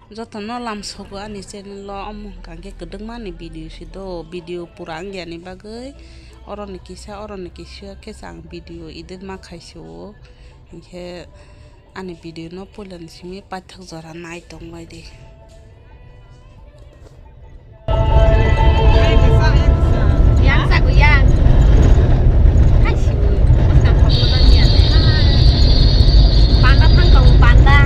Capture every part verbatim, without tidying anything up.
Jotono lamsogo ani channel o, omo hwnkha hwnkhe kwdwkma ni video si do, video pura wngya ni bagwi oroni kisa, oroni kisa khe se ang video edit ma khai si o, hinkhe ani video no puila ni simi paithak jora nai tong bai di. Yang sago yang. Hai sibu. Bwskang kokno tang ya. Panda thang tongo panda.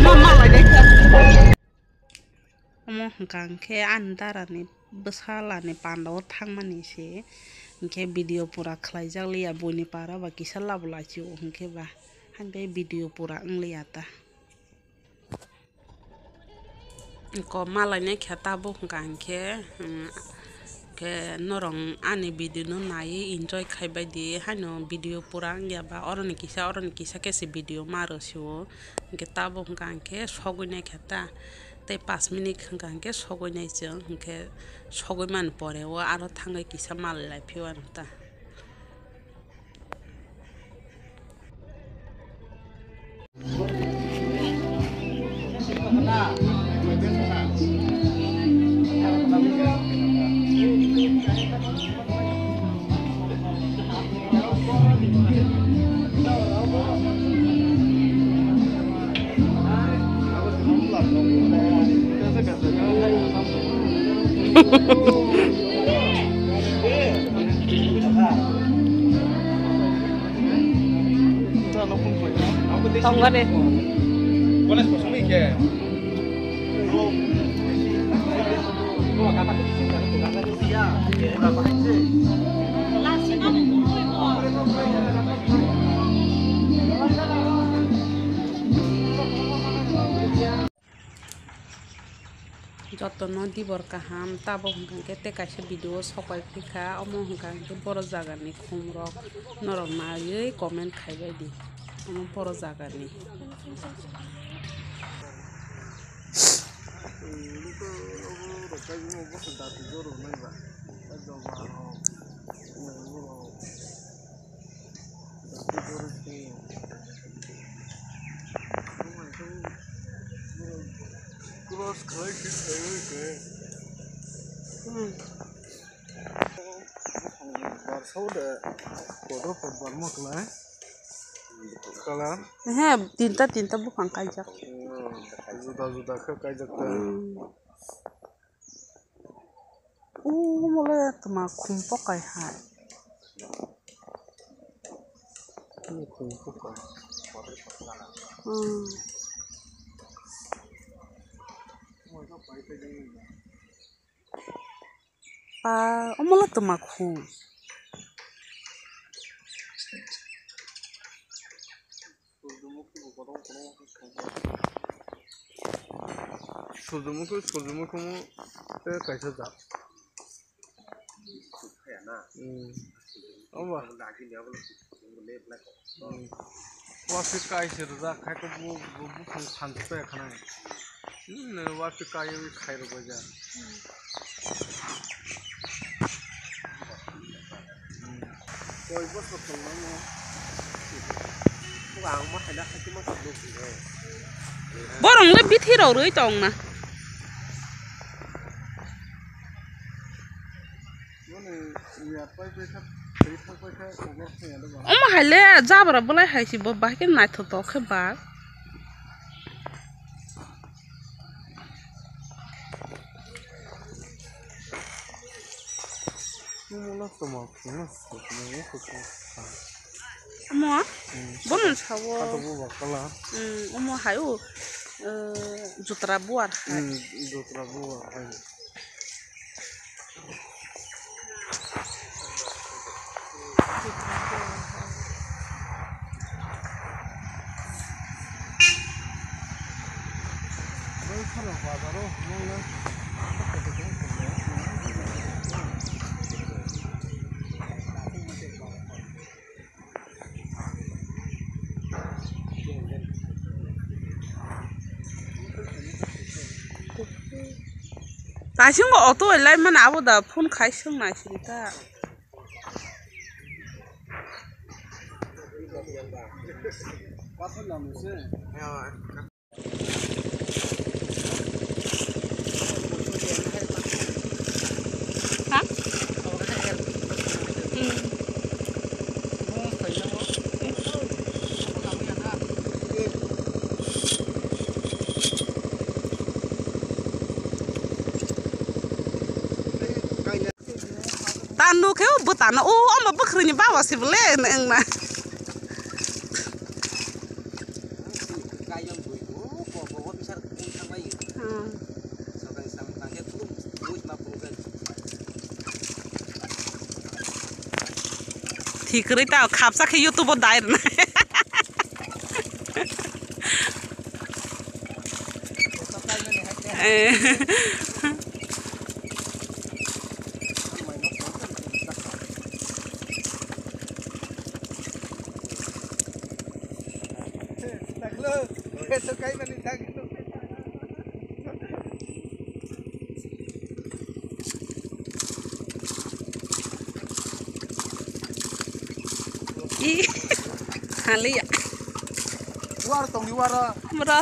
Mama lai dai. Omo hwnkha hwnkhe ani darani bwsalani pandao thangmani se, hinkhe video pura khlaijak liya, buini para ba kisa labo lachio hinkhe ba, haikhe video pura wngliya ta. Ko malainai khe tabuk hwnkha hinkhe, um, Khe norok ani video no naiwi enjoy khai bai di, haino video pura wngya ba oroni kisa, oroni kisa khe se video ma rw sio. Hinkhe tabuk hwnkha hinkhe sogwi nai khe ta, tei pash minute hwnkha hinkhe sogwi nai chwng, hinkhe sogwi mani pore o aro thangwi kisa malai lai phio ano ta. Tongo de. Jotono dibor kaham, tabuk hwnkha khe tei kaisa video o sopai phikha, omo hwnkha khe boro jagani khumrok norok naiwi comment khaibai di, omo boro jagani. Cross khlai se khlaiwi se. Hmm. Barsao de kotor kotor ma khlai. Kalar. He, tinta, tinta buphang kaijak. Hmm. Juda juda khe kaijak ta. Hmm. Omo le twma khum pokai hai. Khum pokai. Hmm. Ah, omo le twma khum. Sujumukhu, sujumukhumu tei kaisa jat. Hmm. Omo. Hmm. Wafi kaisa rijak, khai khe bu, bu, buphang phan se paya khna. Hmm, wafi kaiwi khairok bai ja. Koi bosor tongmani. Ang ma haina khatima tongmani. Borok le bithi rok rwi tong na. Omo hai le jabra bolai hai si bo bahai khe naithotok khe ba. Omo? Hmm. Bono sawo. Kato bubar kala. Hmm, omo hai o, eh, jutra buar hai. Hmm, jutra buar hai. Taisingo auto lai mana abo da phone khai sung nai sini ta. Ha? Hmm. Ta nukhe o bwtano, o, omo bwkhwrwini baba se bole, wngna. Hmm. Thik kwrwi ta khapsa khe YouTube o dai rwnai. Eh. Ih, haliya. War tong di war. Bro.